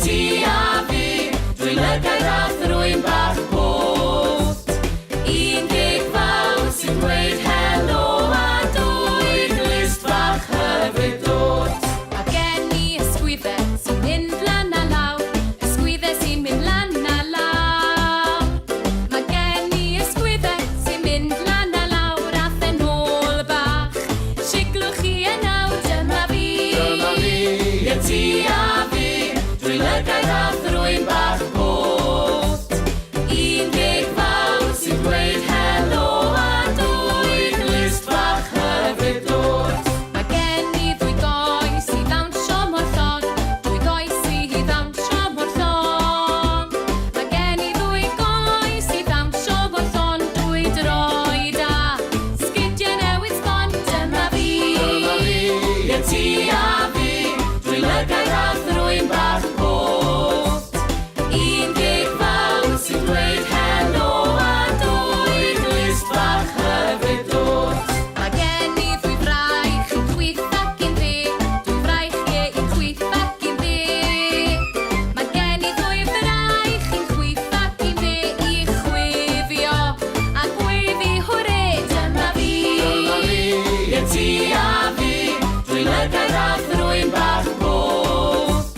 ti a fi, dwy lygaid a thrwyn bach post. Un geg fawr sy'n dweud helo a dwy glust fach hyfryd dwt. Mae gen i ysgwydde sy'n mynd lan a lawr, ysgwydde sy'n mynd lan a lawr. Mae gen i ysgwydde sy'n mynd lan a lawr a phen ôl bach. Siglwch chi yn awr, dyma fi. Dyma fi, y ti a fi, dwy lygaid a thrwyn bach post. Un geg fawr sy'n dweud helo a dwy glust fach hyfryd dwt. Mae gen i ddwy goes i ddawnsio mor llon, dwy goes i ddawnsio mor llon. Mae gen i ddwy goes i ddawnsio mor llon, dwy droed a sgidiau newydd sbon, dyma fi. Dyma fi, y ti a fi, dwy lygaid a thrwyn bach post. Un geg fawr sy'n dweud helo a dwy glust fach hyfryd dwt. Mae gen i ddwy fraich, un chwith ac un dde, dwy fraich, ie, un chwith ac un dde. Mae gen i ddwy fraich, un chwith ac un dde, i chwifio a gweiddi hwre, dyma fi. Dyma fi, y ti a fi, dwy lygaid a thrwyn bach post.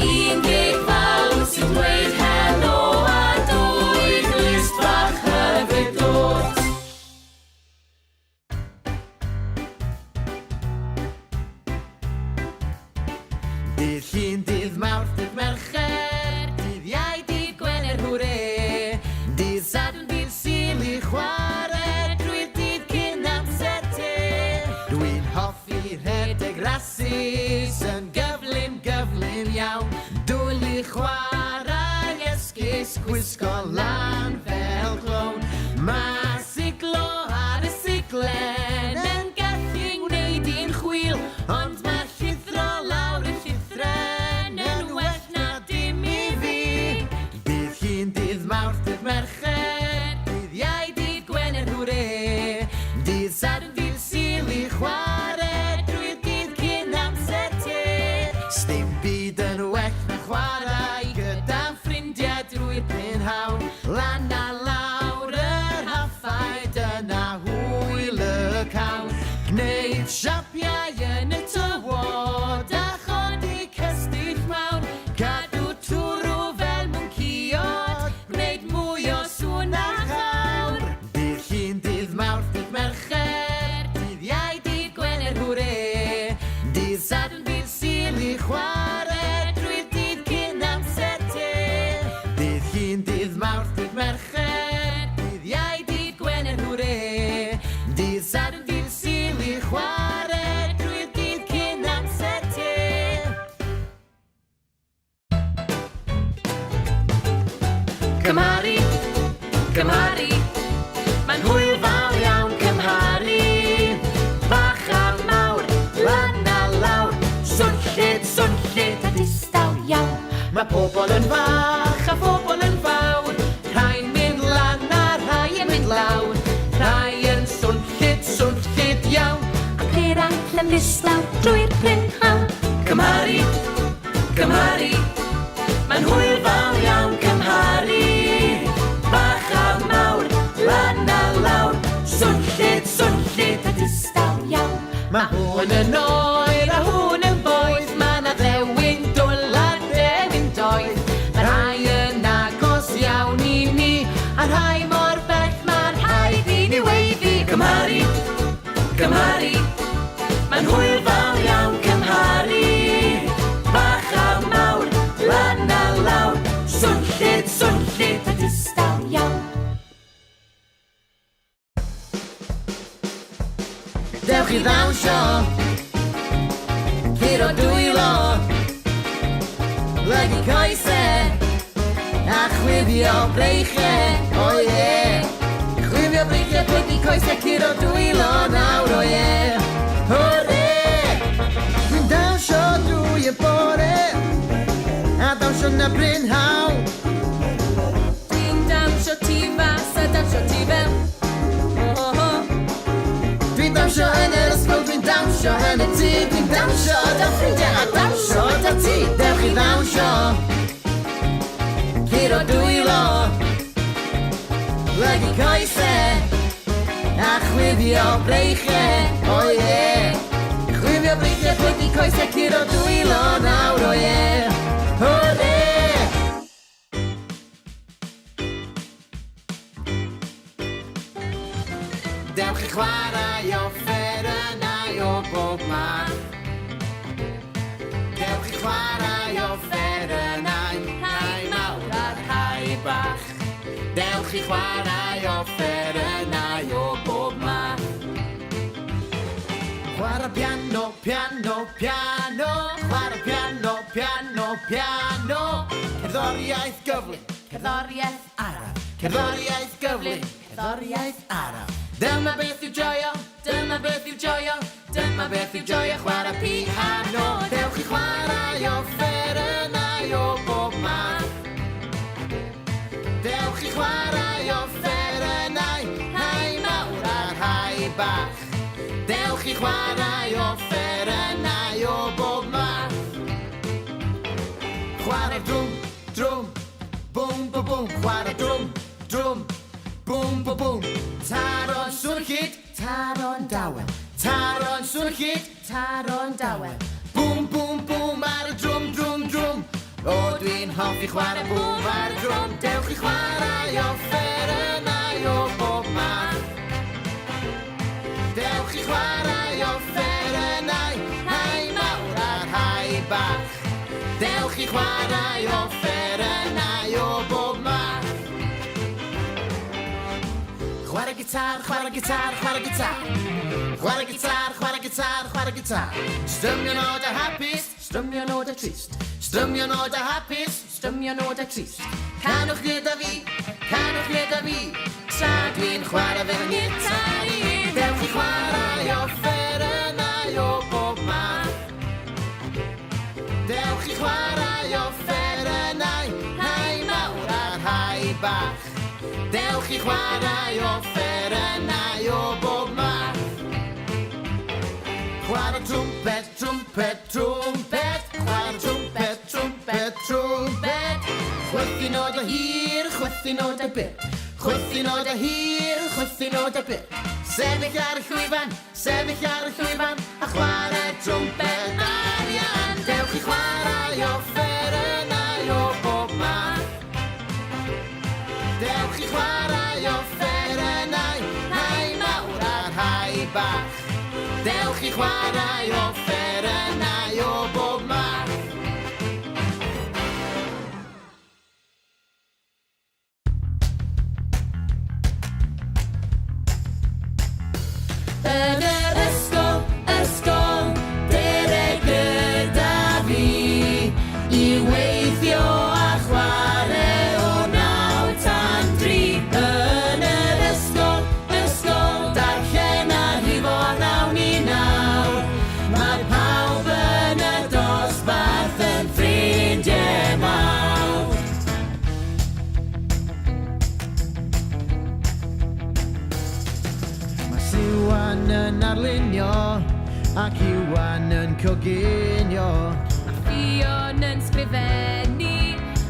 Un geg fawr sy'n dweud helo a dwy glust fach hyfryd dwt. Dydd Llun, dydd Mawrth, dydd Mercher, dydd Iau, dydd Gwener, hwre. Dydd Sadwrn, dydd Sul i chwarae, drwy'r dydd cyn amser te. Dwi'n hoffi rhedeg rasys yn gyflym, gyflym iawn. Dwl i chwarae esgus, gwisgo lan fel clown. Mae siglo ar y siglen yn gallu ngwneud i'n chwil, ond mae llithro lawr y llithren yn well na dim i fi. Dydd Llun, dydd Mawrth, dydd Mercher, dydd Iau, dydd Gwener, hwre. Dydd Sadwrn, dydd Sul i chwarae, drwy'r dydd cyn amser te. Sdim byd yn well na chwarae gyda'n ffrindiau drwy'r prynhawn. Lan a lawr yr haffau, dyna hwyl y cawn. Gwneud siapiau yn y tywod a chodi cestyll mawr. Cadw twrw fel mwnciod, gwneud mwy o sŵn na chawr. Dydd Llun, dydd Mawrth, dydd Mercher, dydd Iau, dydd Gwener, hwre. Dydd Sadwrn, dydd Sul i chwarae, drwy'r dydd cyn amser te. Dydd Llun, dydd Mawrth, dydd Mercher, dydd Iau, dydd Gwener, hwre. Dydd Sadwrn, dydd Sul i chwarae, drwy'r dydd cyn amser te. Cymharu, cymharu, mae'n hwyl fawr iawn cymharu. Bach a mawr, lan a lawr, swnllyd, swnllyd a distaw iawn. Mae pobl yn fach a phobl yn fawr, rhai'n mynd lan a rhai yn mynd lawr, rhai yn swnllyd, swnllyd iawn. Ac eraill yn ddistaw drwy'r prynhawn. Cymharu, cymharu, mae'n hwyl fawr iawn cymharu. Bach a mawr, lan a lawr, swnllyd, swnllyd a Distaw iawn. Mae hwn yn oer a hwn yn boeth, mae 'na ddewin dwl a dewin doeth. Mae rhai yn agos iawn i ni, a rhai mor bell mae'n rhaid i ni weiddi. Cymharu, cymharu, mae'n hwyl fawr iawn cymharu. Bach a mawr, lan a lawr, swnllyd, swnllyd a Distaw iawn. Dewch i ddawnsio, curo dwylo, plygu coesau, a chwifio breichiau, o ie. Chwifio breichiau, plygu coesau, curo dwylo nawr, o ie. Hwre! Dwi'n dawnsio drwy y bore, a dawnsio na brynhawn. Dwi'n dawnsio tu fas a dawnsio tu fewn. Oh, oh, oh. Dwi'n dawnsio yn yr ysgol, dwi'n dawnsio yn y tŷ, dwi'n dawnsio 'da ffrindiau a dawnsio 'da ti. Dewch i ddawnsio. Chwifio breichiau, o ie. Chwifio breichiau, plygu coesau, curo dwylo nawr, o ie. Hwrê! Dewch i chwarae offerynnau o bob math. Dewch i chwarae offerynnau, rhai mawr a rhai bach. Dewch i chwarae offerynnau o bob math. Chwarae piano, piano, piano. Chwarae piano, piano, piano. Cerddoriaeth gyflym, Cerddoriaeth araf. Cerddoriaeth gyflym, cerddoriaeth araf. Dyma beth yw joio, dyma beth yw joio, dyma beth yw joio chwarae piano. Dewch i chwarae offerynnau o bob math. Dewch i chwarae offerynnau, rhai mawr a rhai bach. Dewch i chwarae offerynnau o bob math. Chwarae drwm, drwm, bwm, bwm, bwm. Chwarae drwm, drwm, bwm, bwm, bwm. Taro'n swnllyd, taro'n dawel. Taro'n swnllyd, Taro'n dawel. Bwm, bwm, bwm ar y drwm, drwm, drwm. O, dwi'n hoffi chwarae bwm ar y drwm. Dewch i chwarae offerynnau o bob math. Dewch i chwarae offerynnau, rhai mawr a rhai bach. Dewch i chwarae offerynnau o bob math. Chwarae gitar, chwarae gitar, chwarae gitar. Chwarae gitar, chwarae gitar, chwarae gitar. Strymio nodau hapus, strymio nodau trist. Strymio nodau hapus, strymio nodau trist. Canwch gyda fi, canwch gyda fi. Tra dwi'n chwarae fy ngitar i. Dewch i chwarae offerynnau o bob math. Dewch i chwarae offerynnau, rhai mawr a rhai bach. Dewch i chwarae offerynnau o bob math. Chwarae trwmped, trwmped, trwmped. Chwarae trwmped, trwmped, trwmped. Chwythu nodau hir, chwythu nodau byr. Chwythu nodau hir, chwythu nodau byr. Sefyll ar y llwyfan, sefyll ar y llwyfan, a chwarae trwmped arian. Dewch i chwarae offerynnau o bob math. Dewch i chwarae offerynnau, rhai mawr a rhai bach. Dewch i chwarae offerynnau o bob math. Yn yr ysgol, ysgol, dere gyda fi i weithio a chwarae o 9 tan 3. Yn yr ysgol, ysgol, darllen a rhifo 8 i 9. Mae pawb yn y dosbarth yn ffrindiau mawr. Mae Siwan yn arlunio ac Iwan yn coginio. Mae Ffion yn sgrifennu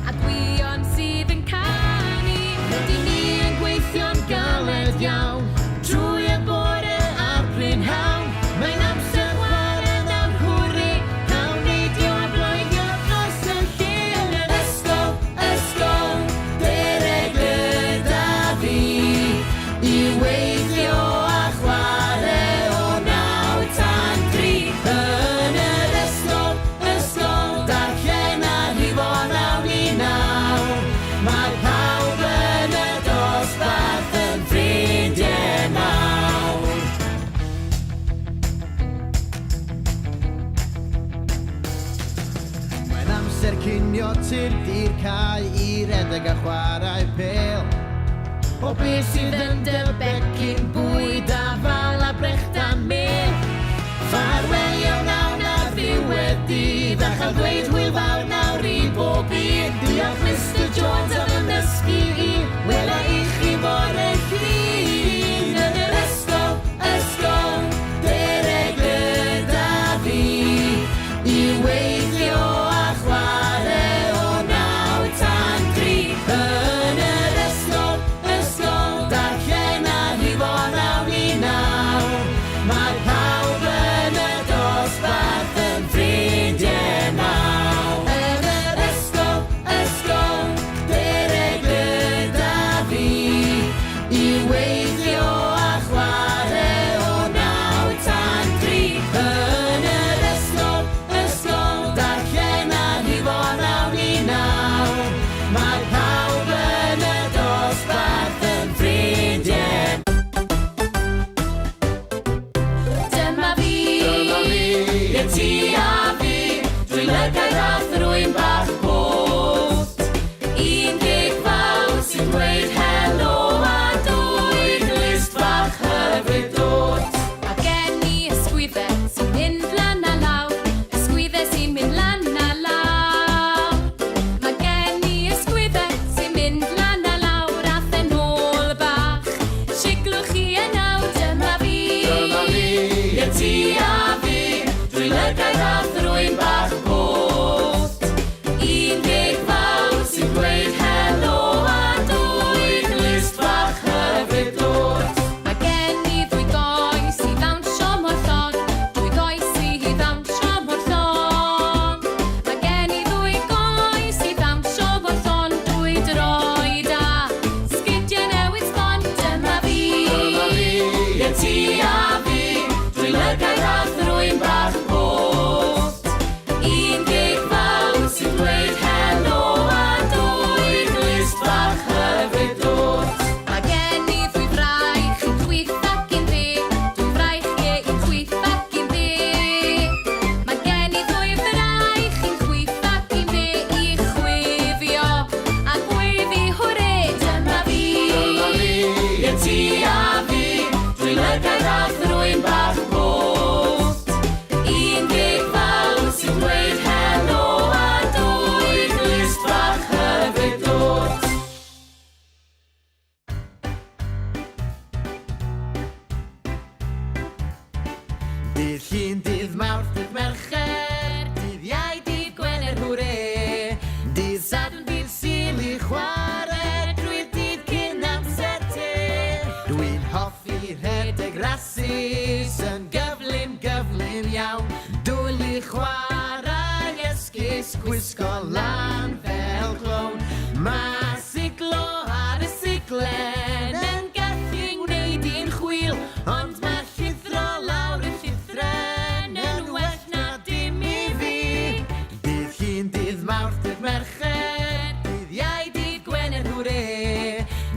a Gwion sydd yn canu. Rydyn ni yn gweithio'n galed iawn trwy y bore a'r prynhawn. Mae'n amser chwarae nawr, hwrê! Cawn neidio a bloeddio dros y lle yn yr ysgol, ysgol. Dere gyda fi i weithio a chwarae o 9 tan 3. Yn yr ysgol, ysgol, darllen a rhifo 8 i 9. Mae pawb yn y dosbarth yn ffrindiau mawr. Mae'n amser cinio, tyrd i'r cae i redeg a chwarae pêl. O beth sydd yn dy becyn bwyd afal a brechdan mêl. Ffarwelio wnawn ar ddiwedd dydd a chael dweud hwyl fawr nawr i bob un. Diolch Mr Jones am yn nysgu i. Wela i chi bore Llun yn yr ysgol, ysgol. Dere gyda fi i weithio a chwarae o 9 tan 3. Yn yr ysgol, ysgol, darllen a rhifo 8 i 9. lygaid a thrwyn bach pwt. Un geg fawr sy'n dweud helo a dwy glust fach hyfryd dwt. Mae gen i ysgwyddau sy'n mynd lan a lawr, ysgwyddau sy'n mynd lan a lawr. Mae gen i ysgwyddau sy'n mynd lan a lawr a phen ôl bach. Siglwch chi yn awr, dyma fi. Dyma fi, ie ti a fi, dwy lygaid a thrwyn bach pwt. Un geg fawr sy'n dweud helo a dwy glust fach hyfryd dwt. Mae gen i ddwy goes i ddawnsio mor llon, dwy goes i ddawnsio mor llon. Mae gen i ddwy goes i ddawnsio mor llon, dwy droed a sgidiau newydd sbon, dyma fi. Dyma fi, ie ti a fi, dwy lygaid a thrwyn bach pwt. Un geg fawr sy'n dweud helo a dwy glust fach hyfryd dwt. Mae gen i ddwy fraich, un chwith ac un dde, dwy fraich ie, un chwith ac un dde. Mae gen i ddwy fraich, un chwith ac un dde i chwifio a gweiddi hwre, dyma fi. Dyma fi, ie ti a fi, dwy lygaid a thrwyn bach pwt. Un geg fawr sy'n dweud helo a dwy glust fach hyfryd dwt. Dydd Llun, dydd Mawrth, dydd Mercher, dydd Iau, dydd Gwener, hwre. Dydd Sadwrn, dydd Sul i chwarae, drwy'r dydd cyn amser te. Dwi'n hoffi rhedeg rasys yn gyflym, gyflym iawn. Dwl i chwarae esgus, gwisgo lan fel clown. Mae siglo ar y siglen yn gallu ngwneud i'n chwil, ond mae llithro lawr y llithren yn well na dim i fi. Dydd Llun, dydd Mawrth, dydd Mercher, dydd Iau, dydd Gwener, hwre.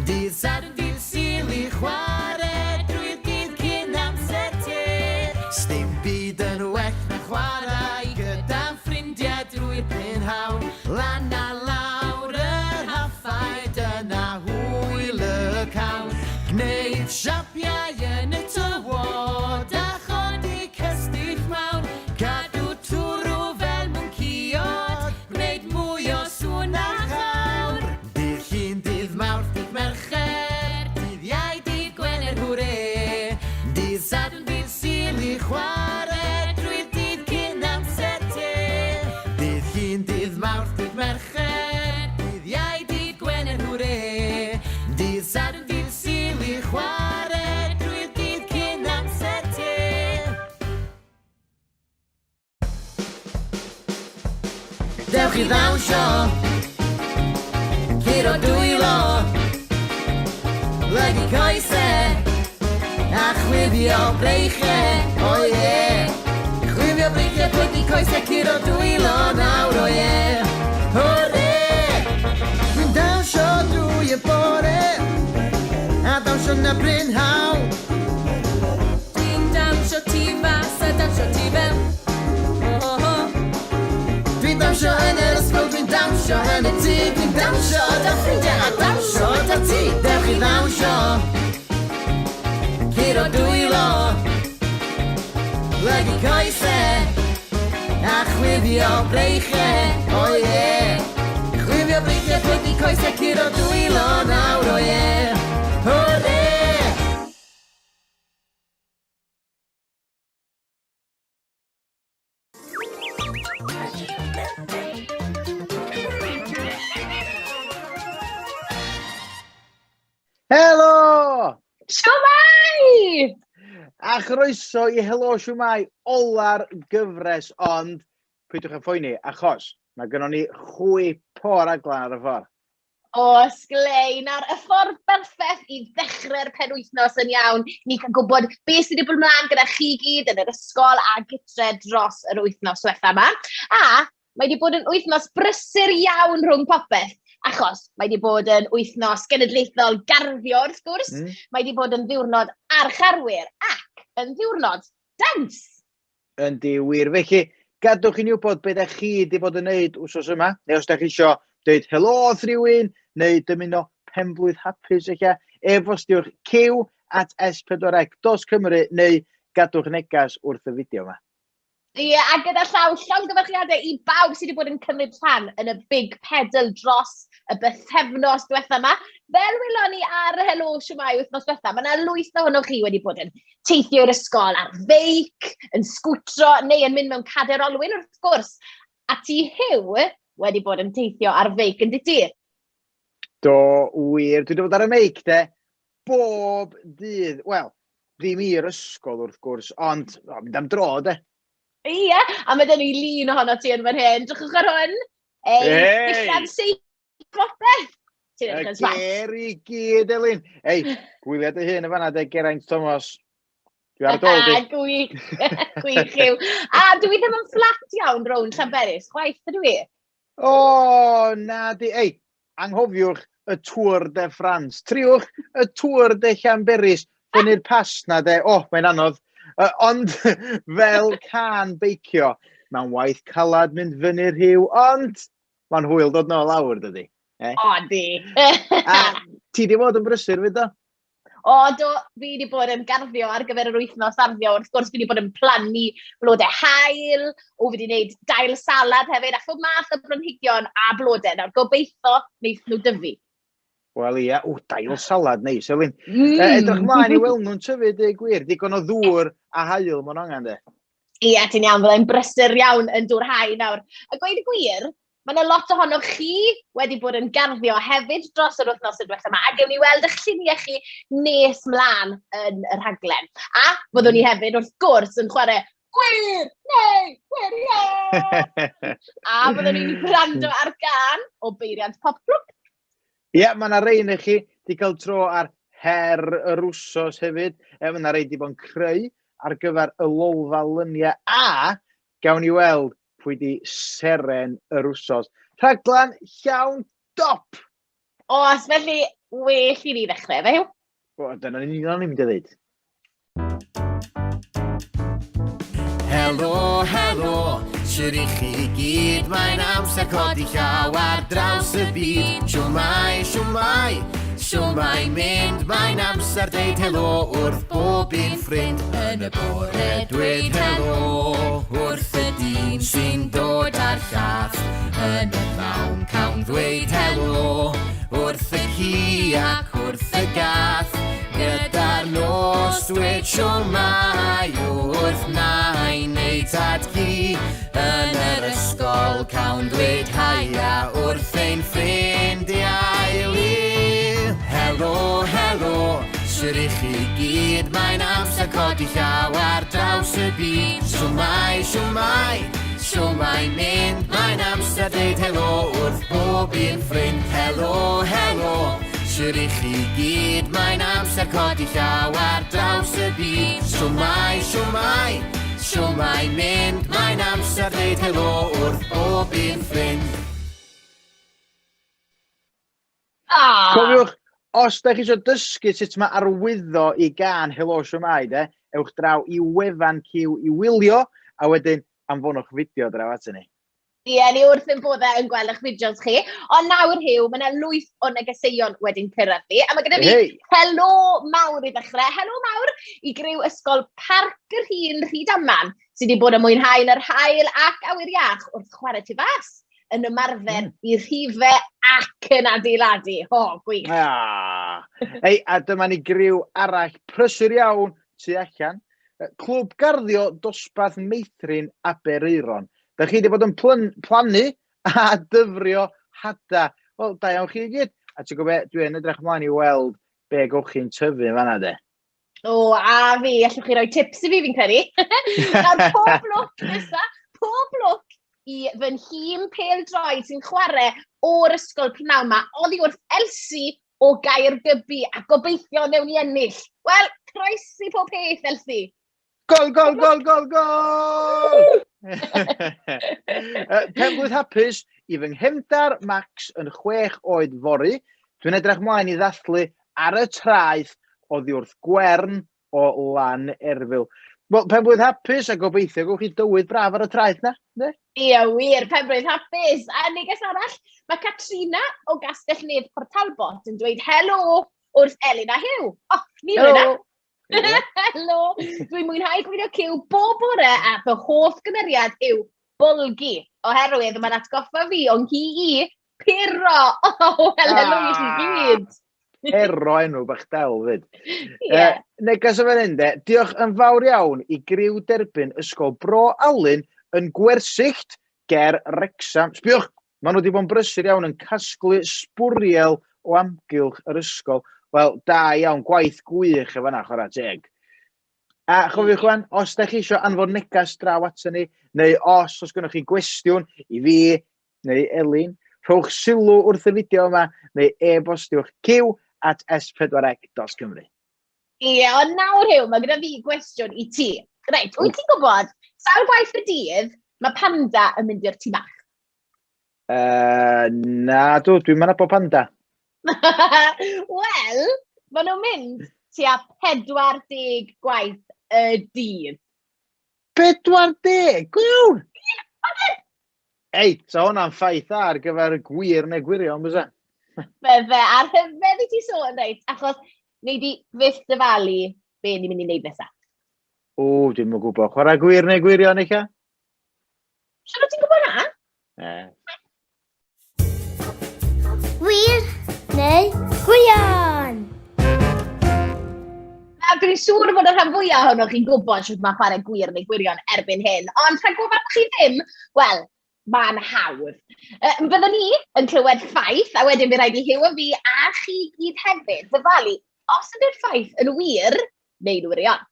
Dydd Sadwrn, dydd Sul i chwarae, drwy'r dydd cyn amser te. Sdim byd yn well na chwarae gyda'n ffrindiau drwy'r prynhawn. Lan a lawr yr haffau, dyna hwyl y cawn. Gwneud siapiau yn y tywod a chodi cestyll mawr. Cadw twrw fel mwnciod, gwneud mwy o sŵn a chawr. Dydd Llun, dydd Mawrth, dydd Mercher, dydd Iau, dydd Gwener, hwre. Dydd Sadwrn, dydd Sul i chwarae, drwy'r dydd cyn amser te. Dydd Llun, dydd Mawrth, dydd Mercher, dydd Iau, dydd Gwener, hwre. Dydd Sadwrn, dydd Sul i chwarae, drwy'r dydd cyn amser te. Dewch i ddawnsio, curo dwylo, Plygu coesau, a chwifio breichiau, o ie. Chwifio breichiau, plygu coesau, curo dwylo nawr, o ie. Hwre! Dwi'n dawnsio drwy y bore, a dawnsio na brynhawn. Dwi'n dawnsio tu fas a dawnsio tu fewn. Oh, oh, oh. Dwi'n dawnsio yn yr ysgol, dwi'n dawnsio yn y tŷ, dwi'n dawnsio 'da ffrindiau a dawnsio 'da ti. Dewch i ddawnsio, curo dwylo, plygu coesau, a chwifio breichiau, o ie. Chwifio breichiau, plygu coesau, curo dwylo nawr, o ie. Hwre! Helo! Siwmai! A chroeso i Helo Siwmai, ola'r gyfres, ond peidiwch â phoeni, achos mae gynnon ni chwip o raglen ar y ffordd. O, sglein, ar y ffordd berffaith i ddechrau'r penwythnos yn iawn. Ni cael gwybod beth sydd wedi bod mlaen gyda chi gyd yn yr ysgol a gytre dros yr wythnos diwetha yma. A mae wedi bod yn wythnos brysur iawn rhwng popeth, achos mae wedi bod yn wythnos genedlaethol garddio, wrth gwrs. Mae wedi bod yn ddiwrnod archarwyr ac yn ddiwrnod dawns. Yndi wir. Felly, Gadwch i ni wybod beth ydych chi wedi bod yn neud wsos yma, neu os ydych chi eisiau dweud helo wrth rhywun, neu dymuno penblwydd hapus eich e-bostiwch cyw@s4c.cymru neu gadwch negas wrth y fideo yma. Ie, yeah, a gyda llaw, llongyfarchiadau i bawb sydd wedi bod yn cymryd rhan yn y Big Pedal dros y bythefnos diwetha yma. Fel welon ni ar Helo Shwmae wythnos diwetha, mae yna lwyth ohonoch chi wedi bod yn teithio i'r ysgol ar feic, yn sgwtro neu yn mynd mewn cader olwyn wrth gwrs. A ti, Huw, wedi bod yn teithio ar feic yn dyt ti? Do, wir. Dwi wedi bod ar y meic, de, bob dydd. Wel, ddim i'r ysgol wrth gwrs, ond o, mynd am dro, de. Ie, a mae dyn ni lun ohono ti yn fan hyn. Drychwch ar hwn. Ei, dillad seiclo popeth. Ti'n edrych yn smart. Ger i gyd, Elin. Ei, gwylia dy hun yn fanna, de, Geraint Thomas. Dwi ar dôl di. Gwych, gwych yw. A dwi ddim yn fflat iawn rownd Llanberis, chwaith ydw i. O, na di. Ei, anghofiwch y Tour de France. Triwch y Tour de Llanberis. Fyny'r pas na de. O, mae'n anodd. Ond fel can beicio, mae'n waith calad mynd fyny'r rhiw, ond mae'n hwyl dod nôl lawr, dydy. Eh? O, di. A ti di bod yn brysur fyd do? O, do, fi wedi bod yn garddio ar gyfer yr wythnos arddio. Wrth gwrs, fi wedi bod yn plannu blodau haul, o, fi wedi gwneud dail salad hefyd, a phob math o blanhigion a blodau. Nawr, gobeithio wneith nhw dyfu. Wel ia, o, dail salad neis, Elin. Edrych mlaen i weld nhw'n tyfu, dweud gwir. Digon o ddŵr a haul ma'n angen, de. Ie, ti'n iawn, fyddai'n brysur iawn yn dŵr hau nawr. A gweud y gwir, mae yna lot ohonoch chi wedi bod yn garddio hefyd dros yr wythnos y diwethaf yma, a gewn ni weld eich lluniau chi nes mlaen yn y rhaglen. A fyddwn ni hefyd, wrth gwrs, yn chwarae gwir neu gwirion! A fyddwn ni'n gwrando ar gân o beiriant Pop Clwb. Ie, yeah, mae yna rei yn chi wedi cael tro ar her yr wsos hefyd. E, mae yna rei wedi bod yn creu ar gyfer y lolfa lyniau a gawn ni weld pwy di seren yr wsos. Rhaglen llawn dop! Oes, felly well i ni ddechrau, fe Huw? O, dyna'n union o'n i'n mynd i ddweud. Helo, helo, siwr i chi i gyd, mae'n amser codi llaw ar draws y byd. Siwmai, siwmai, siwmai mynd, mae'n amser deud helo wrth bob un ffrind. Yn y bore dweud helo wrth y dyn sy'n dod â'r llath. Yn y pnawn cawn ddweud helo wrth y ci ac wrth y gath. Gyda'r nos dweud siwmai wrth nain neu tad ci. Yn yr ysgol cawn ddweud haia wrth ein ffrindiau lu. Helo, helo, Shwt i chi gyd, mae'n amser codi llaw ar draws y byd. Shwmae, shwmae, shwmae mynd, mae'n amser dweud helo wrth bob un ffrind. Helo, helo, shwt i chi gyd, mae'n amser codi llaw ar draws y byd. Shwmae, shwmae, shwmae mynd, mae'n amser dweud helo wrth bob un ffrind. Ah! Cofiwch, os da chi eisiau dysgu sut mae arwyddo i gân Helo Shwmae, de, ewch draw i wefan Cyw i wylio, a wedyn anfonwch fideo draw ato ni. Ie, ni wrth ein boddau yn gweld eich fideos chi. Ond nawr, Huw, mae yna lwyth o negeseuon wedi'n cyrraedd ni. A mae gyda fi Hey! helo mawr i ddechrau. Helo mawr i griw ysgol Parc yr Hun Rhydaman, sydd wedi bod yn mwynhau yn yr haul ac awyr iach wrth chwarae tu fas, yn ymarfer i rhifau ac yn adeiladu. O, gwych. Ah. Ei, a dyma ni griw arall prysur iawn tu allan. Clwb Garddio Dosbarth Meithrin Aberaeron. Da chi wedi bod yn plannu a dyfrio hada. Wel, da iawn chi i gyd. A ti'n gwybod be, dwi'n edrych ymlaen i weld be gewch chi'n tyfu yn fanna de. O, a fi, allwch chi roi tips i fi, fi'n credu. Nawr, pob lwc nesa, pob lwc i fy nhîm pêl-droed sy'n chwarae o'r ysgol prynhawn 'ma, oddi wrth Elsi o Gaergybi, a gobeithio wnewn ni ennill. Wel, croesi pob peth, Elsi. Gol, gol, gol, gol, gol! Penblwydd hapus i fy nghefndar Max yn 6 oed fory. Dwi'n edrych mlaen i ddathlu ar y traeth oddi wrth Gwern o Lan Erfil. Wel, pen blwydd hapus a gobeithio gwch chi dywydd braf ar y traeth na, ne? Ie, wir, pen blwydd hapus. A neges arall, mae Katrina o Gastell Nedd Port Talbot yn dweud helo wrth Elin a Huw. O, ni fyna. Helo! Dwi'n mwynhau gwylio Cyw bob bore a fy hoff gymeriad yw Bolgi, oherwydd mae'n atgoffa fi o'n nghi i, Puro! O, wel, helo i chi ah! gyd! Pero enw bach del fyd. Yeah. Neges o fan hyn de, diolch yn fawr iawn i griw derbyn Ysgol Bro Alun yn Gwersyllt ger Wrecsam. Sbiwch, maen nhw wedi bod yn brysur iawn yn casglu sbwriel o amgylch yr ysgol. Wel, da iawn, gwaith gwych efo yna, chwarae teg. A chofiwch wan, os da chi eisiau anfon negas draw ato ni, neu os oes gennych chi gwestiwn i fi neu Elin, rhowch sylw wrth y fideo yma, neu e-bostiwch cyw at s4c.cymru. Ie, ond nawr Huw, mae gyda fi gwestiwn i ti. Reit, wyt ti'n gwybod, sawl gwaith y dydd mae panda yn mynd i'r tŷ bach? Na, dw, dwi'n mynd abo panda. Wel, maen nhw'n mynd tua 40 gwaith y dydd. 40? Go iawn! Ei, so hwnna'n ffaith dda ar gyfer y gwir neu gwirion, bysa? Bydde, a rhyfedd i ti sôn, reit, achos nei di fyth dyfalu be ni'n mynd i wneud nesaf. O, dwi'm yn gwybod. Chwarae gwir neu gwirion, eich? Siwr o ti'n gwybod na? Ne. Wir neu gwirion? Na, dwi'n siŵr bod y rhan fwyaf ohonoch chi'n gwybod sut mae chwarae gwir neu gwirion erbyn hyn, ond rhag gofal bod chi ddim, wel, mae'n hawdd. Byddwn ni yn clywed ffaith, a wedyn bydd rhaid i Huw a fi a chi gyd hefyd ddyfalu os ydy'r ffaith yn wir neu'n wirion.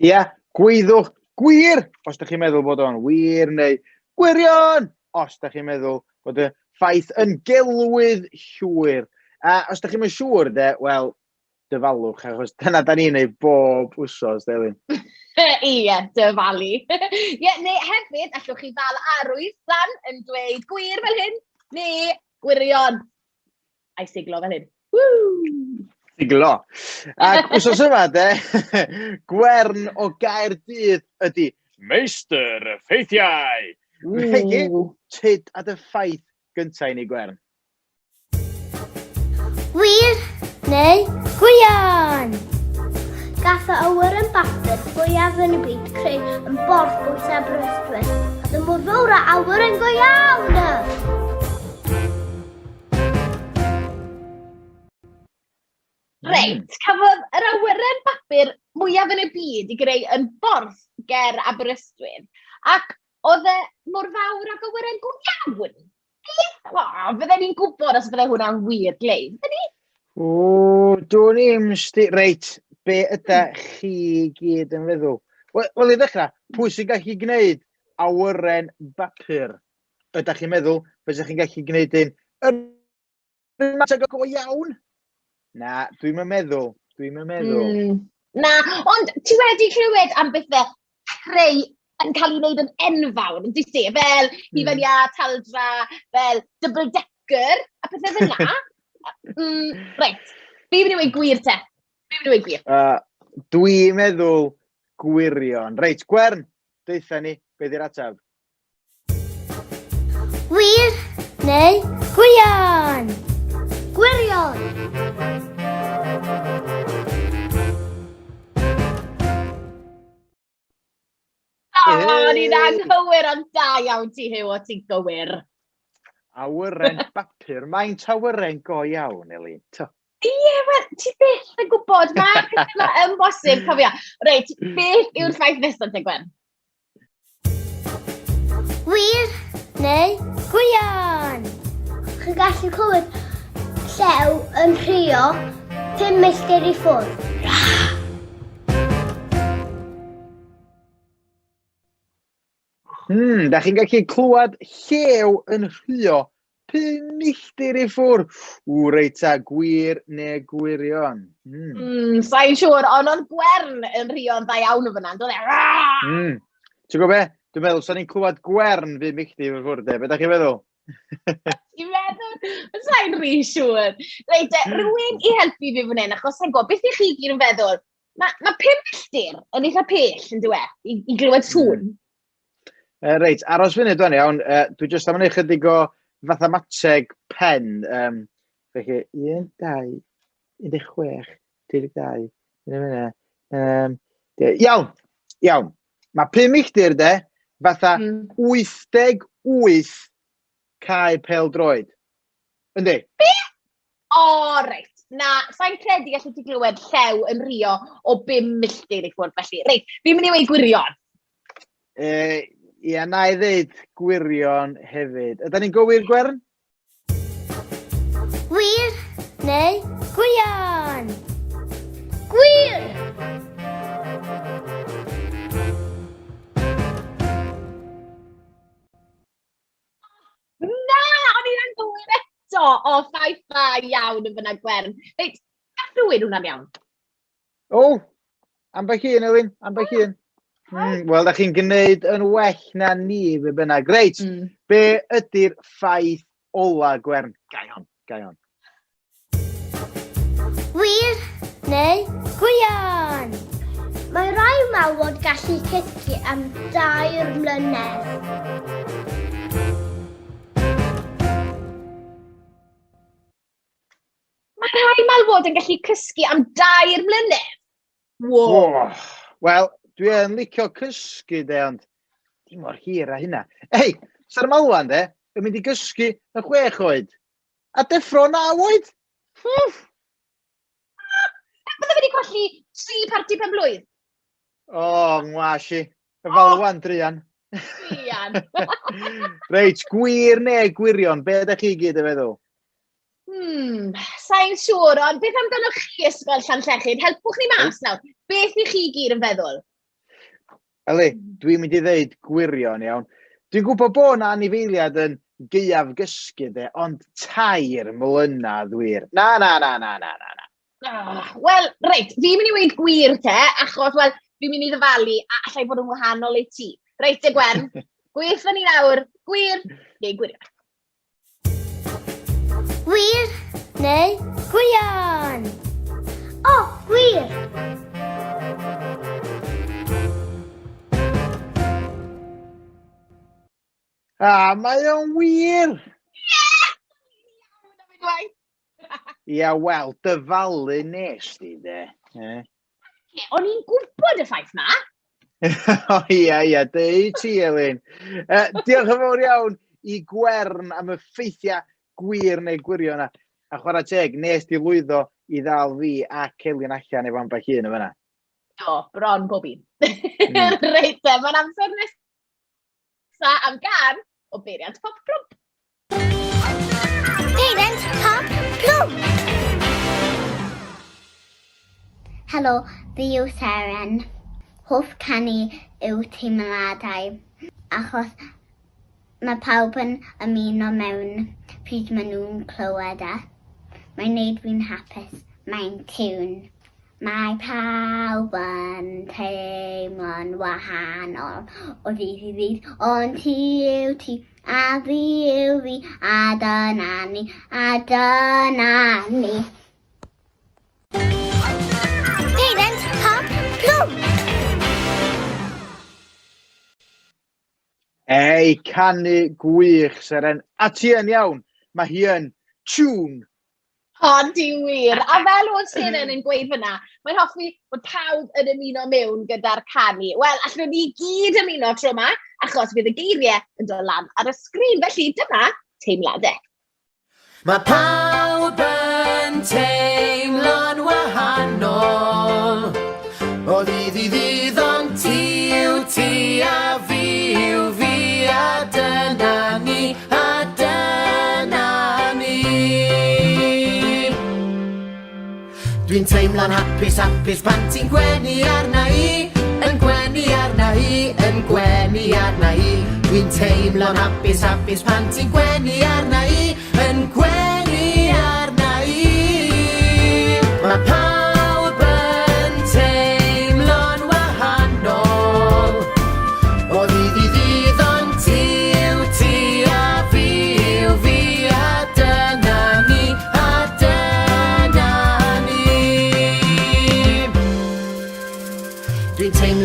Ia, gwyddwch gwir os ydych chi'n meddwl bod o'n wir neu gwirion os ydych chi'n meddwl bod y ffaith yn gelwydd llwyr. A os ydych chi'n siŵr, de, wel, dyfalwch, achos dyna da ni'n ei bob wsos, Delyn. Ie, dyfalu. Ie, neu hefyd, allwch chi ddal arwydd lan yn dweud gwir fel hyn, neu gwirion. A'i siglo fel hyn. Woo! Siglo. Ac wsos yma, de, Gwern o Gaerdydd ydy Meistr y Ffeithiau. Felly, tyd at y ffaith gyntaf i ni, Gwern. Wir neu gwirion? Gath y awyren bapur fwyaf yn y byd creu yn borth bwys Aberystwyth. Oedd y mor fawr â awyren go iawn! Reit, cafodd yr awyren bapur mwyaf yn y byd i greu yn borth ger Aberystwyth, ac oedd e mor fawr ag awyren go iawn. Beth? O, fydden ni'n gwybod os bydde hwnna'n wir, Glei. Fydden ni? O, dwn i'm, sti... Reit, be yda chi gyd yn feddwl? Wel, wel, i ddechrau, pwy sy'n gallu gwneud awyren bapur? Ydych chi'n meddwl fysa chi'n gallu gwneud un yr un maint ag o go iawn? Na, dwi'm yn meddwl. Dwi'm yn meddwl. Na, ond ti wedi clywed am bethau creu yn cael ei wneud yn enfawr, yn dwyt ti? Fel hufen iâ, taldra, fel double decker, a pethau fel 'na. Reit, fi'n mynd i weud gwir te. Fi'n mynd i weud gwir. Dwi'n meddwl gwirion. Reit, Gwern, deutha ni, be di'r ateb? Wir neu gwirion? Gwirion! O, o'n i'n anghywir, ond da iawn ti, Huw, o ti'n gywir. Awyren bapur, maint awyren go iawn, Elin. To. Ie, wel, ti byth yn gwybod, mae pethau yma yn bosib, cofio. Reit, beth yw'r ffaith nesaf te, Gwen? Wir neu gwirion? Chi'n gallu clywed llew yn rhuo 5 milltir i ffwrdd. Da chi'n gallu clywed llew yn rhuo 5 milltir i ffwrdd. Ww, reit ta, gwir neu gwirion? Sa'n siŵr, ond oedd Gwern yn rhuo'n dda iawn o fyna, yn dod e? Ti'n gwybod be? Dwi'n meddwl, sa'n ni'n clywed Gwern 5 milltir i ffwrdd, de. Be da chi'n feddwl? Ti'n meddwl? Sa'n rhy siŵr. Reit, rhywun i helpu fi fan hyn, achos sa'n gwybod, beth ych chi gyd yn feddwl? Mae ma 5 milltir yn eitha pell, yn dywe, i, i glywed sŵn. Reit, aros funud o'n iawn. Dwi jyst am wneud chydig o fathemateg pen. Felly, 1, 2, 16, 32, un, iawn, iawn. Mae 5 milltir, de, fatha 88 cae pêl-droed. Yndi? Be? O, reit. Na, sa'n credu gallu ti glywed llew yn rio o 5 milltir i ffwrdd, felly. Reit, fi'n mynd i weud gwirion. Ia, na i ddeud gwirion hefyd. Ydan ni'n gywir, Gwern? Gwir neu gwirion? Gwir! Na, o'n i'n anghywir eto. O, ffaith dda iawn yn fyna, Gwern. Reit, gath rhywun hwnna'n iawn? O, ambell un, Elin, ambell un. Wel, da chi'n gwneud yn well na ni, fe bynnag. Reit, be ydy'r ffaith ola, Gwern? Gai hon, gai hon. Gwir neu gwirion? Mae rhai malwod gallu cysgu am dair mlynedd. Mae rhai malwod yn gallu cysgu am dair mlynedd? Wow. Oh, wel, dwi yn licio cysgu de, ond dim mor hir a hynna. Ei, sa'r malwan de, yn mynd i gysgu yn 6 oed. A deffro 9 oed? Ffwff! Bydde wedi colli 3 parti pen blwydd. O, oh, ngwas i. Y falwan, druan. Druan. Reit, gwir neu gwirion, be ydych chi gyd yn feddwl? Sa'n siŵr, ond beth amdanoch chi, Ysgol Llanllechid? Helpwch ni mas nawr. Beth i chi gyd yn feddwl? Eli, dwi'n mynd i ddeud gwirion, iawn. Dwi'n gwybod bod 'na anifeiliad yn gaeaf gysgu, de, ond 3 mlynedd wir. Na, na, na, na, na, na, na. Oh, wel, reit, fi'n mynd i weud gwir te, achos, wel, fi'n mynd i ddyfalu a allai fod yn wahanol i ti. Reit te, Gwern, gweithio ni nawr, gwir neu gwirion? Gwir neu gwirion? O, gwir! A, mae o'n wir! Ia, wel, dyfalu nes di, de. Eh? O'n i'n gwybod y ffaith ma. O, ia, ia, deud ti, Elin. Diolch yn fawr iawn i Gwern am y ffeithiau gwir neu gwirion yna. A chwarae teg, nes di lwyddo i ddal fi ac Elin allan efo ambell un o fyna. Do, bron bob un. Reit te, mae'n amser nesa am gan o Beiriant Pop Plwmp. Peiriant Pop Plwmp! Helo, fi yw Seren. Hoff canu yw teimladau, achos mae pawb yn ymuno mewn pryd maen nhw'n clywed e. Mae'n neud fi'n hapus. Mae'n tiwn. Mae pawb yn teimlo'n wahanol o ddydd i ddydd, ond ti yw ti, a fi yw fi, a dyna ni, a dyna ni. Peiriant Pop Plwm! Ei, canu gwych, Seren. A ti yn iawn, mae hi yn tune. O, di wir. A fel oedd Seren yn gweud fyna, mae'n hoffi bod pawb yn ymuno mewn gyda'r canu. Wel, allwn ni gyd ymuno tro yma, achos fydd y geiriau yn dod lan ar y sgrin. Felly dyma teimladau. Mae pawb yn teimlo'n wahanol o ddydd i ddydd, ond ti yw ti a fi yw fi, a dyna ni, a dyna ni. Dwi'n teimlo'n hapus, hapus pan ti'n gwenu arna i, yn gwenu arna i, yn gwenu arna i. Dwi'n teimlo'n hapus, hapus pan ti'n gwenu arna i, yn gwenu arna i. Mae pawb yn teimlo'n wahanol o ddydd i ddydd, ond ti yw ti a fi yw fi, a dyna ni, a dyna ni.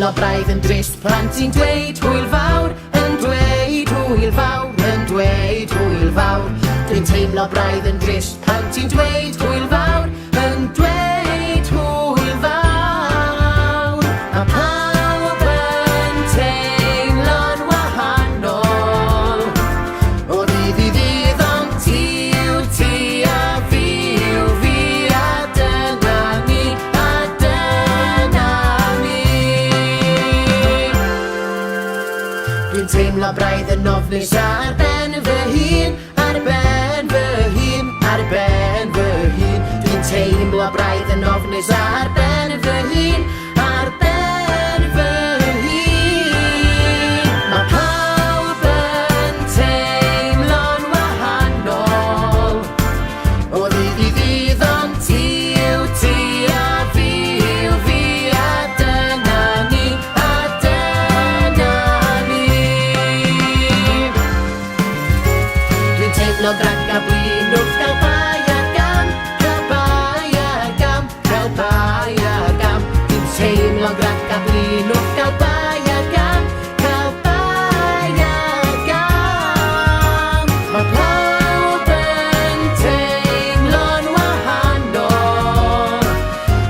teimlo braidd yn drist pan ti'n dweud hwyl fawr, yn dweud hwyl fawr, yn dweud hwyl fawr. Dwi'n teimlo braidd yn drist pan ti'n dweud hwyl fawr, yn dweud hwyl fawr. Mae pawb yn teimlo'n wahanol o ddydd i ddydd, ond ti yw ti a fi yw fi, a dyna ni, a dyna ni. Dwi'n teimlo braidd yn ofnus ar ben fy hun, ar ben fy hun, ar ben fy hun. Dwi'n teimlo braidd yn ofnus ar ben fy hun, ar ben fy hun. Mae pawb yn teimlo'n wahanol o ddydd i ddydd, ond ti yw ti a fi yw fi, a dyna ni, a dyna ni. Dwi'n teimlo grac a blin wrth gael bai ar gam, cael bai ar gam, cael bai ar gam. Dwi'n teimlo grac a blin wrth gael bai ar gam, cael bai ar gam. Mae pawb yn teimlo'n wahanol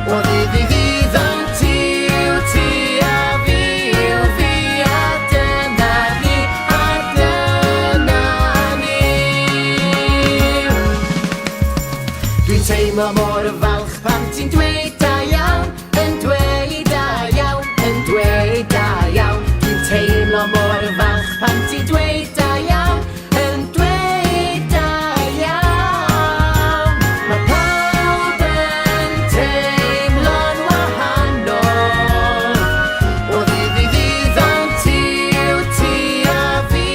o ddydd i ddydd, ond ti yw ti a fi yw fi, a dyna ni, a dyna ni. Dwi'n teimlo mor falch pan ti'n dweud da iawn, yn dweud da iawn, yn dweud da iawn. Dwi'n teimlo mor falch pan ti'n dweud da iawn, yn dweud da iawn. Mae pawb yn teimlo'n wahanol o ddydd i ddydd, ond ti yw ti a fi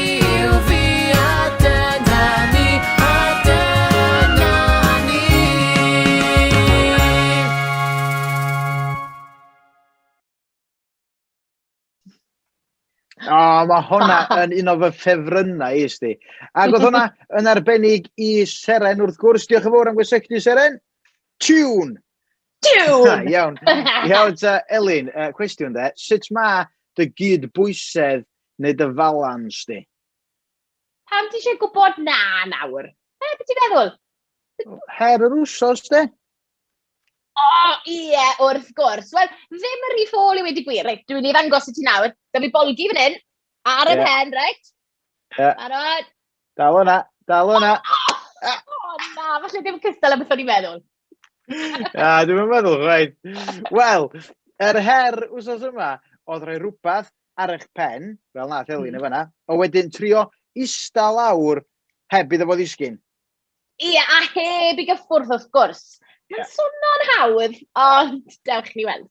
yw fi, a dyna ni, a dyna ni. O, mae hwnna yn un o fy ffefrynnau i, sti. Ac oedd hwnna yn arbennig i Seren, wrth gwrs. Diolch yn fawr am gysylltu, Seren. Tune! Tune! Iawn. Iawn, ta, Elin, cwestiwn de. Sut mae dy gyd-bwysedd neu dy falans di? Pam ti eisiau gwybod na nawr? E, beth ti'n feddwl? Her yr wsos, de? O, ie, wrth gwrs. Wel, ddim yn rhy ffôl i wedi gwir. Reit, dwi'n ei ddangos i ti nawr. Da fi bolgi fan hyn, ar y yeah. pen, reit? Ie. Yeah. Barod? Dal o'na, dal o'na. O, na, falle ddim cystal am beth o'n i'n meddwl. Na, dwi'n meddwl, rhaid. Wel, yr her wsos yma oedd rhoi rhywbeth ar eich pen, fel nath Elin mm. fanna, a wedyn trio ista lawr heb iddo fo ddisgyn. Ie, a heb i gyffwrdd wrth gwrs. Mae'n yeah. swnio'n hawdd, ond dewch ni weld.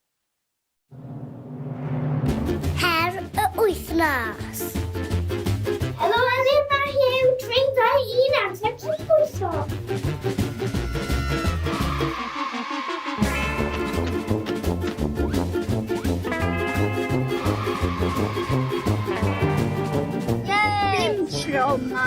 Her y wythnos. Helo Elin a Huw, 3, 2, 1, amser cydbwyso. Dim trauma.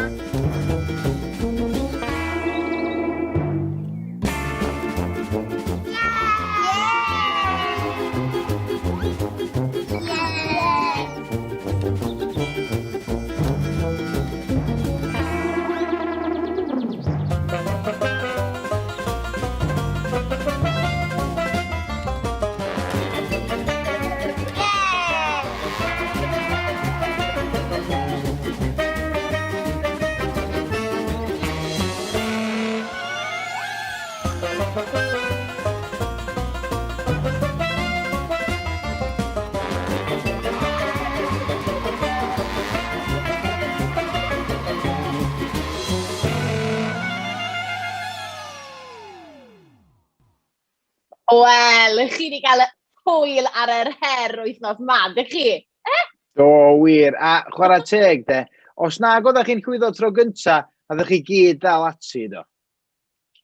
Wel, chi wedi cael hwyl ar yr her wythnos ma, dych chi? Eh? Do, wir. A chwarae teg, de. Os nag oeddech chi'n llwyddo tro gynta, a ddech chi gyd dal ati, do.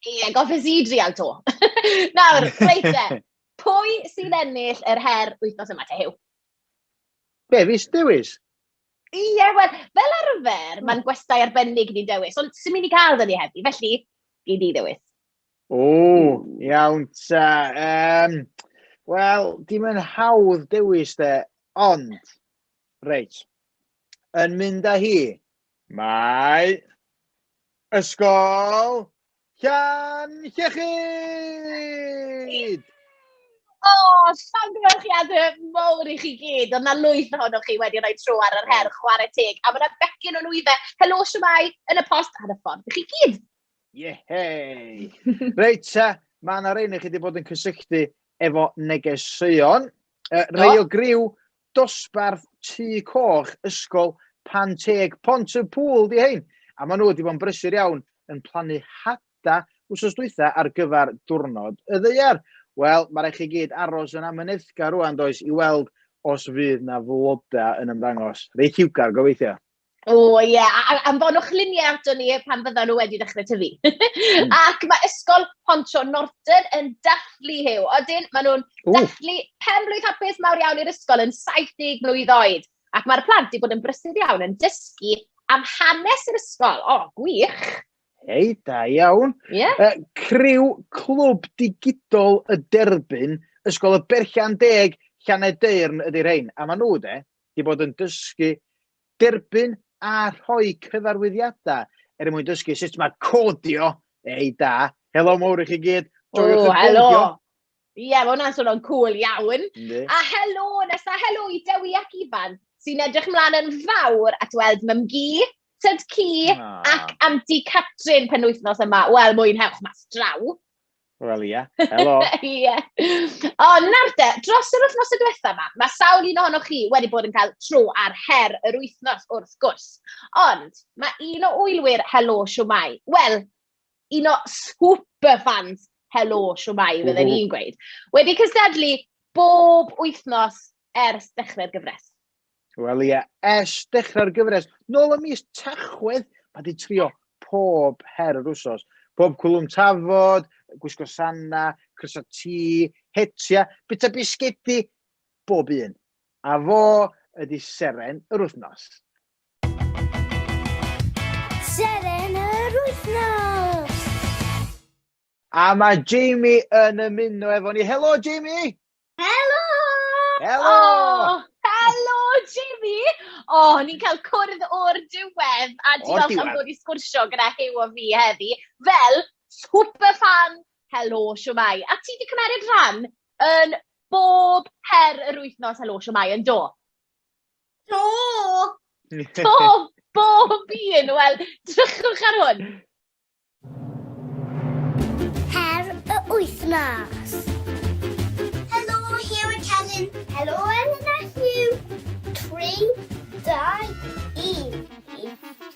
Ie, goffes i drial to. Nawr, reit te, pwy sy'n ennill yr her wythnos yma te, Huw? Be, fi sy'n dewis? Ie, wel, fel arfer, mae'n gwestai arbennig ni'n dewis, ond sy'n mynd i cael dyn ni heddi, felly, gei di ddewis. O, iawn ta. Wel, dim yn hawdd dewis de, Ond, reit, yn mynd â hi, mae Ysgol Llanllechid! O, llongyfarchiadau mawr i chi gyd. Oedd 'na lwyth ohonoch chi wedi rhoi tro ar yr her, chwarae teg. A mae 'na becyn o nwyddau Helo Shwmae yn y post ar y ffordd i chi gyd. Yehey! Reit ta, mae yna rei chi wedi bod yn cysylltu efo negeseuon. Rei o griw dosbarth Tŷ Coch Ysgol Panteg Pont-y-pŵl 'di hein, a maen nhw wedi bod yn brysur iawn yn plannu hada wsos dwytha ar gyfer Diwrnod y Ddaear. Wel, mae rhaid chi gyd aros yn amyneddgar rwan, does, i weld os fydd 'na floda yn ymddangos. Reit lliwgar, gobeithio. O ie, a anfonwch luniau ato ni pan fyddan nhw wedi dechrau tyfu. Ac mae Ysgol Pontio Norton yn dathlu Huw. Odyn, maen nhw'n dathlu pen-blwydd hapus mawr iawn i'r ysgol yn 70 mlwydd oed. Ac mae'r plant wedi bod yn brysur iawn yn dysgu am hanes yr ysgol. O, gwych! Hei, da iawn. Criw Clwb Digidol y Derbyn, Ysgol y Berllan Deg, Llanedeyrn ydy'r rhain. A maen nhw, de, 'di bod yn dysgu derbyn a rhoi cyfarwyddiadau er mwyn dysgu sut mae codio. Ei, da. Helo mowr i chi gyd. Joiwch y helo. codio. Ie, mae hwnna'n swnio'n cŵl iawn. Yndi. A helo nesa, helo i Dewi ac Ifan, sy'n edrych ymlaen yn fawr at weld Mam-gu, Tyd-cu ac Anti Catrin penwythnos yma. Wel, mwynhewch mas draw. Wel, ia. Helo. Ie. O, nawr te, dros yr wythnos y diwetha yma, mae sawl un ohonoch chi wedi bod yn cael tro ar her yr wythnos, wrth gwrs. Ond mae un o wylwyr Helo Shwmae, wel, un o super fans Helo Shwmae, fydden ni'n gweud, wedi cystadlu bob wythnos ers dechrau'r gyfres. Wel ie, ers dechrau'r gyfres, nôl ym mis Tachwedd, mae 'di trio pob her yr wsos. Pob cwlwm tafod, gwisgo sanna, crysau T, hetia, bwyta bisgedi, bob un. A fo ydy seren yr wythnos. Seren yr wythnos! A mae Jamie yn ymuno efo ni. Helo, Jamie! Helo! Helo! Oh, helo, Jamie! O, oh, ni'n cael cwrdd o'r diwedd, a diolch am ddod i sgwrsio gyda Huw a fi heddi, fel super fan Helo Shwmae. A ti wedi cymeryd rhan yn bob her yr wythnos Helo Shwmae, yn do? Do! Do, bob un! Wel, drychwch ar hwn. Her y wythnos. Helo, Huw a Celyn. Helo, Elin a Huw. 3, 2, 1.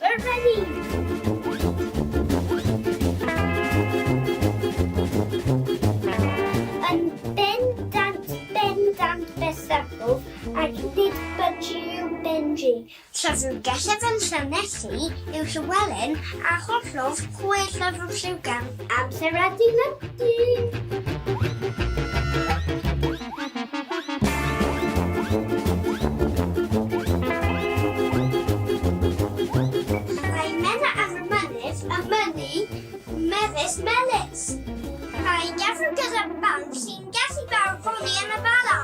We're ready. Yn bendant, bendant besarw ac nid Budgie yw Benji. Llyfrgell yn Llanelli yw Llywelyn a chollodd chwe llyfr lliwgar. Amser adeiladu! Mae Menna ar y mynydd yn mynnu mefus melys. Mae gafr gyda barf sy'n Gallu barddoni yn y Bala!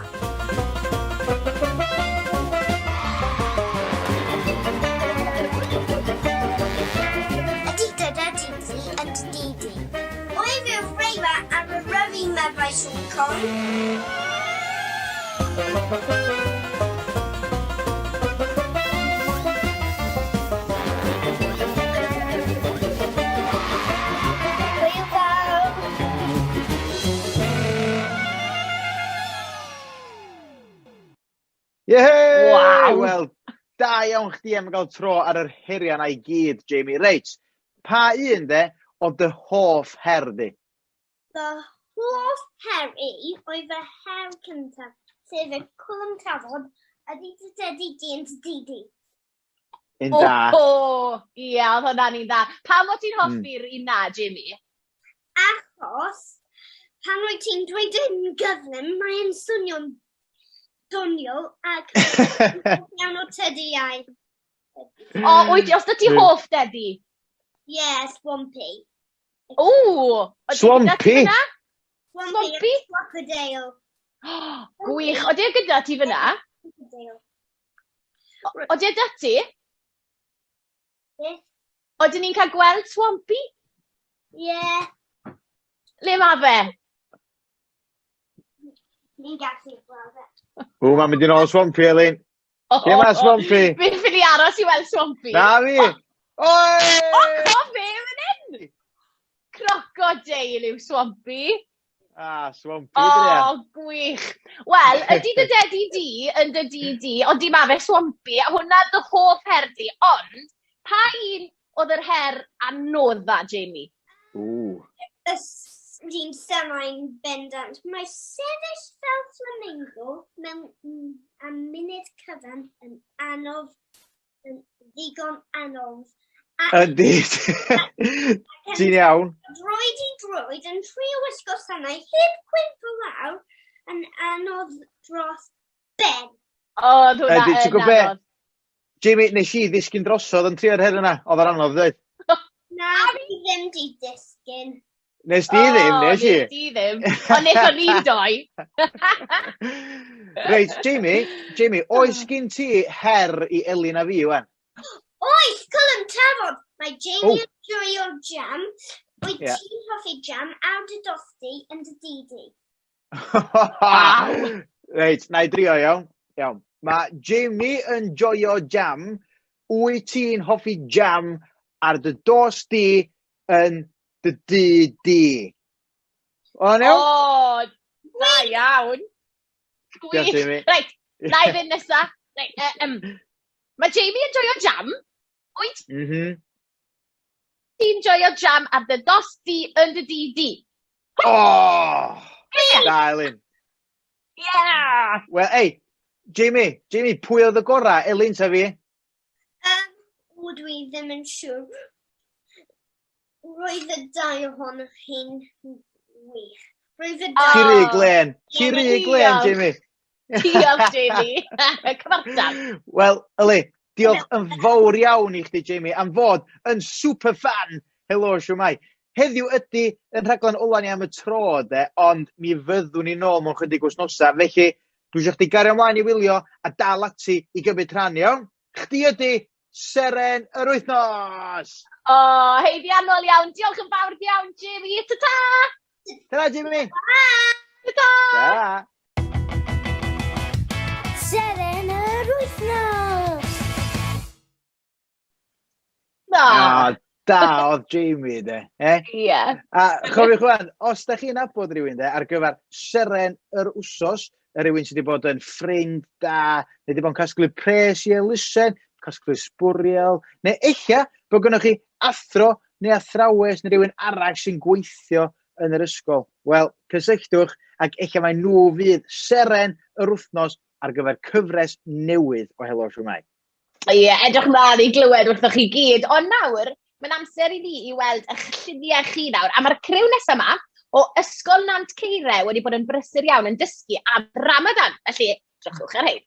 Ydy dyda Didi yn dy didi? Wyf yw'r reira ar y ryrru meddai Siôn Corn. Hwyl fawr! Yehey! Waw! Wel, da iawn chdi am gael tro ar yr heriau 'na i gyd, Jamie. Reit, pa un de oedd dy hoff her di? Fy hoff her i oedd fy her cyntaf, sef y cwlwm tafod ydy dy dydy di yn dy didi. Un da. O, ie, oedd hwnna'n un dda. Pam o ti'n hoffi'r un na, Jamie? Achos pan wyt ti'n dweud yn gyflym, mae'n swnio'n doniol ac iawn o tydi iau. O, wyt ti, os dy ti hoff dedi? Ie, yeah, Swampy. O! Swampy? Swampy? Crocodile. Gwych. Oeddi e gyda ti fyna? Crocodile. Odi e 'da ti? Beth? Odyn ni'n cael gweld Swampy? Ie. Yeah. Le mae fe? Ni'n gallu gweld e. O, mae'n mynd i nôl Swampy, Elin. Lle mae Swampy? Fi'n ffili aros i weld Swampy. Na fi! Oi! O, co fe fan hyn! Crocodile yw Swampy. Ah, Swampy, O, oh, gwych. Wel, ydy dy dedi di yn dy di di, ond di ma fe Swampy, a hwnna dy hoff her di. Ond, pa un oedd yr her anodda, Jamie? Ww. Y dyn symau'n bendant. Mae sefyll fel flamingo mewn am munud cyfan yn anodd, yn ddigon anodd. Yndi. Ti'n iawn. Droed i droed yn trio wisgo sanau heb cwympo lawr yn anodd dros ben. O, oedd hwnna Yndi, ti'n yn gwbod be? anodd. Jamie, nes i ddisgyn drosodd yn trio'r her yna. Oedd o'n anodd, dweud. Na, fi ddim di disgyn. Nes di ddim, nes i. Nes di ddim. Ond wnaethon ni'n doi. Reit, Jamie, Jamie, oes gin ti her i Elin a fi, wan? Oes, Cwlwm Tafod! Mae Jamie Oh. yn joio'r jam. Wyt Ie. ti'n hoffi jam ar dy dosti yn dy dŷ di? Reit, na i drio, iawn. Iawn. Mae Jamie yn joio jam. Wyt ti'n hoffi jam ar dy dost di yn dy dŷ di? O'n iawn? O, da iawn. Diolch, Gwych. Jamie. Reit, na i fynd nesa. Reit, mae Jamie yn joio jam. Wyt ti'n joio jam ar dy dost di yn dy dŷ di? O! Da, Elin. Yeah! Wel, ei, Jamie, Jamie, pwy oedd y gorau? Elin ta fi? O, dwi ddim yn siŵr. Roedd y dau ohonoch chi'n wych. Roedd y dau... Ti rhy glen. Ti rhy glen, Diolch. Jamie. Diolch, Jamie. Cyfartal. Wel, Eli, diolch yn fawr iawn i chdi, Jamie, am fod yn super fan Helo, siwmai. Heddiw ydy yn rhaglen ola ni am y tro, de, ond mi fyddwn ni nôl mewn chydig wythnosau, felly dwi eisiau chdi gario ymlaen i wylio a dal ati i gymryd rhan, iawn? Chdi ydy Seren yr Wythnos! O, haeddiannol iawn. Diolch yn fawr iawn, Jamie. Ta-ta! Ta-ra, Jamie! Ta-ta! Ta! Seren yr Wythnos! Na. Ah, da oedd Jamie, de. Eh? Ie. A chofiwch wan, os da chi'n nabod rhywun de, ar gyfer seren yr wsos, y rhywun sydd wedi bod yn ffrind da, neu wedi bod yn casglu pres i elusen, casglu sbwriel, neu ella bod gynnoch chi athro neu athrawes neu rhywun arall sy'n gweithio yn yr ysgol. Wel, cysylltwch ac ella mai nhw fydd seren yr wythnos ar gyfer cyfres newydd o Helo Shwmae. Ie, edrych mlaen i glywed wrthoch chi gyd. Ond nawr, mae'n amser i ni i weld eich lluniau chi nawr. A mae'r criw nesaf yma o Ysgol Nant Ceire wedi bod yn brysur iawn yn dysgu am Ramadan. Felly, drychwch ar hyn.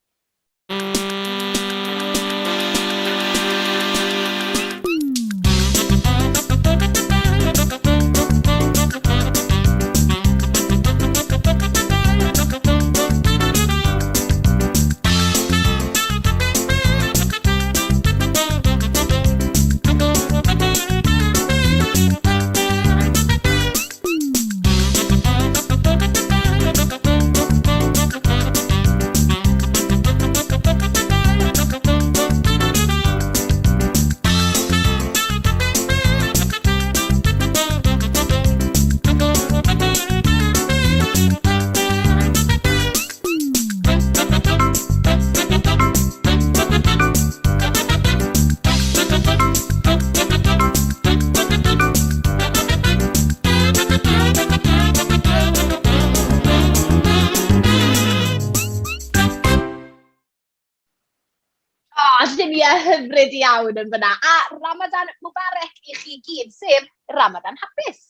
O, lluniau hyfryd iawn yn fyna. A Ramadan Mubarak i chi gyd, sef Ramadan hapus.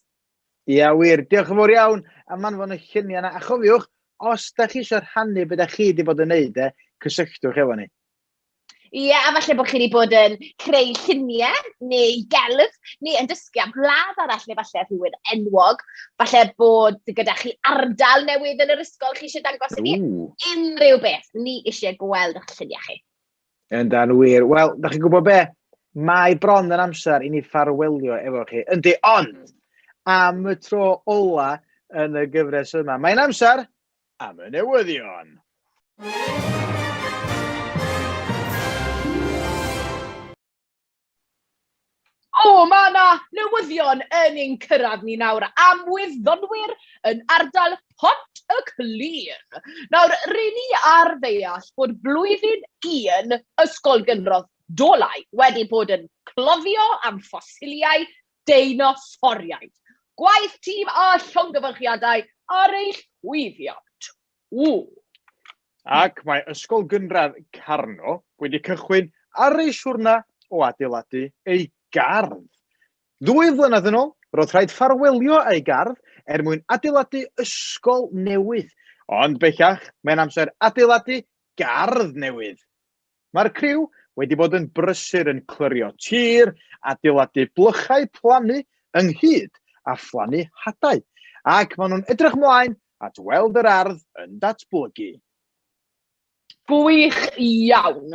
Ia, wir. Diolch yn fawr iawn am anfon y lluniau yna. A chofiwch, os da chi eisiau rhannu beth da chi wedi bod yn neud, e, cysylltwch efo ni. Ie, a falle bod chi wedi bod yn creu lluniau neu gelf, neu yn dysgu am wlad arall, neu falle rhywun enwog. Falle bod gyda chi ardal newydd yn yr ysgol chi eisiau dangos i ni. Unrhyw beth, ni eisiau gweld eich lluniau chi. Yndan wir. Wel, da chi'n gwybod be? Mae bron yn amser i ni ffarwelio efo chi. Yndi, ond am y tro ola yn y gyfres yma, mae'n amser am y newyddion. O, mae yna newyddion yn ein cyrraedd ni nawr am wyddonwyr yn ardal Pont y Clun. Nawr, ry'n ni ar ddeall bod blwyddyn un Ysgol Gynradd Dolau wedi bod yn cloddio am ffosiliau deinosoriaid. Gwaith tîm a llongyfarchiadau ar eu llwyddiant. Ww! Ac mae Ysgol Gynradd Carno wedi cychwyn ar ei siwrna o adeiladu ei gardd. Ddwy flynedd yn ôl, roedd rhaid ffarwelio â'i gardd er mwyn adeiladu ysgol newydd. Ond bellach, mae'n amser adeiladu gardd newydd. Mae'r criw wedi bod yn brysur yn clirio tir, adeiladu blychau plannu ynghyd â phlannu hadau, ac maen nhw'n edrych ymlaen at weld yr ardd yn datblygu. Gwych iawn.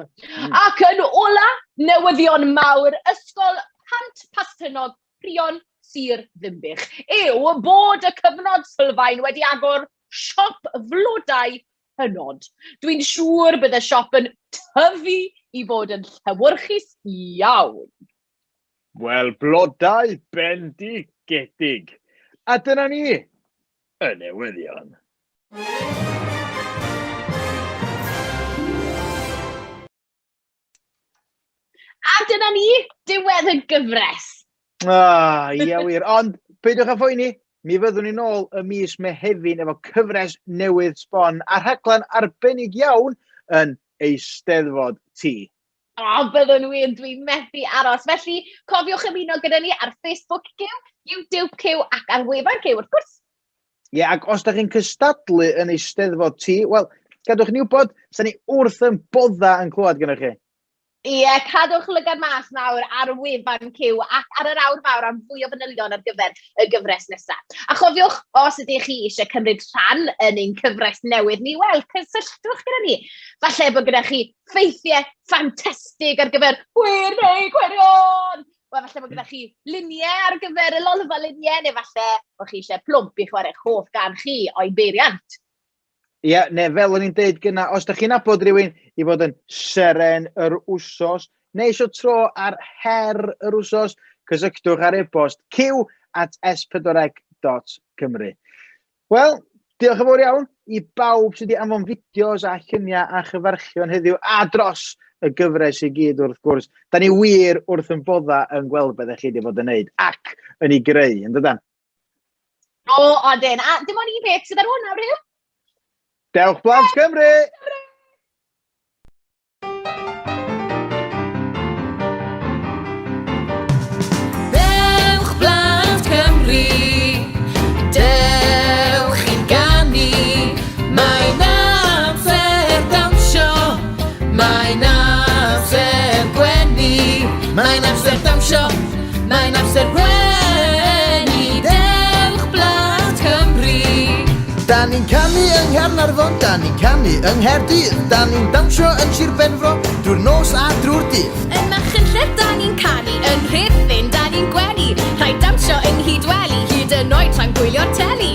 Ac yn ola, newyddion mawr Ysgol Pant Pastynog Prion Sir Ddinbych yw bod y cyfnod sylfaen wedi agor siop flodau hynod. Dwi'n siŵr bydd y siop yn tyfu i fod yn llewyrchus iawn. Wel, blodau bendigedig. A dyna ni, y newyddion. A dyna ni, diwedd y gyfres. Ah, ia wir. Ond peidiwch â phoeni, mi fyddwn ni'n ôl y mis Mehefin efo cyfres newydd sbon a rhaglen arbennig iawn yn Eisteddfod T. O, byddwn wir, dwi'n methu aros. Felly, cofiwch ymuno gyda ni ar Facebook Cyw, YouTube Cyw ac ar wefan Cyw, wrth gwrs. Ie, ac os da chi'n cystadlu yn Eisteddfod T, wel, gadwch ni wybod, sa ni wrth yn bodda yn clywed gennych chi. Ie, cadwch lygad mas nawr ar wefan Cyw ac ar yr awr fawr am fwy o fanylion ar gyfer y gyfres nesaf. A chofiwch, os ydych chi eisiau cymryd rhan yn ein cyfres newydd ni, wel, cysylltwch gyda ni. Falle bod gyda chi ffeithiau ffantastig ar gyfer gwir neu gwirion! Wel, falle bod gyda chi luniau ar gyfer y lolfa luniau, neu falle bod chi eisiau plwmp i chwarae'ch hoff gân chi o'i beiriant. Ie, yeah, neu fel o'n i'n deud gynna, os da chi'n nabod rhywun i fod yn seren yr wsos, neu eisiau tro ar her yr wsos, cysylltwch ar e-bost cyw@s4c.cymru. Wel, diolch yn fawr iawn i bawb sydd wedi anfon fideos a lluniau a chyfarchion heddiw a dros y gyfres i gyd wrth gwrs. Da ni wir wrth yn bodda yn gweld beth chi wedi bod yn neud ac yn ei greu, yn dydan? O, odyn. A dim ond un peth sydd ar hwn nawr, Huw. Dewch blant Cymru! Cymru! Dewch blant Cymru, dewch i ganu. Mae'n amser dawnsio, mae'n amser gwenu. Mae'n amser dawnsio, mae'n amser gwenu. Dewch blant Cymru. Da ni'n canu yng Nghaernarfon, da ni'n canu yng Nghaerdydd, da ni'n dawnsio yn Sir Benfro, drwy'r nos a drwy'r dydd. Yn Machynlleth da ni'n canu, yn Rhuthun da ni'n gwenu, rhaid dawnsio yng Nghydweli, hyd yn oed tra'n gwylio'r teli.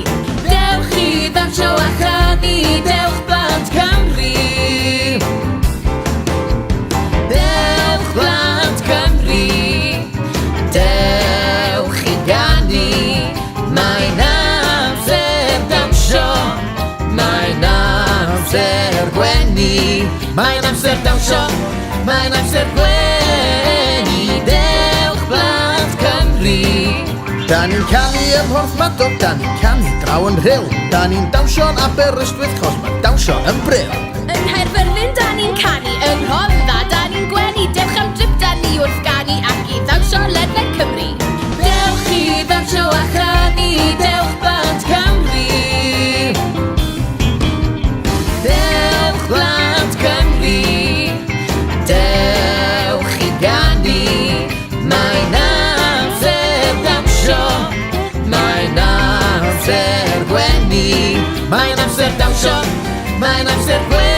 Dewch i ddawnsio a chanu, dewch blant Cymru. Dewch blant Cymru, dewch i ganu. Mae'n amser dawnsio, mae'n amser gwenu. Mae'n amser dawnsio, mae'n amser gwenu. Dewch blant Cymru. Da ni'n canu ym Mhorthmadog, da ni'n canu draw yn Rhyl. Da ni'n dawnsio'n Aberystwyth, chos mae dawnsio yn bril. Yng Nghaerfyrddin da ni'n canu, yng Rhondda da ni'n gwenu. Dewch am drip da ni wrth ganu ac i ddawnsio ledled Cymru. Dewch i ddawnsio a chanu, dewch blant Cymru. Dewch blant Cymru, dewch. amser gwenu. Mae'n amser dawnsio, mae'n amser gwenu.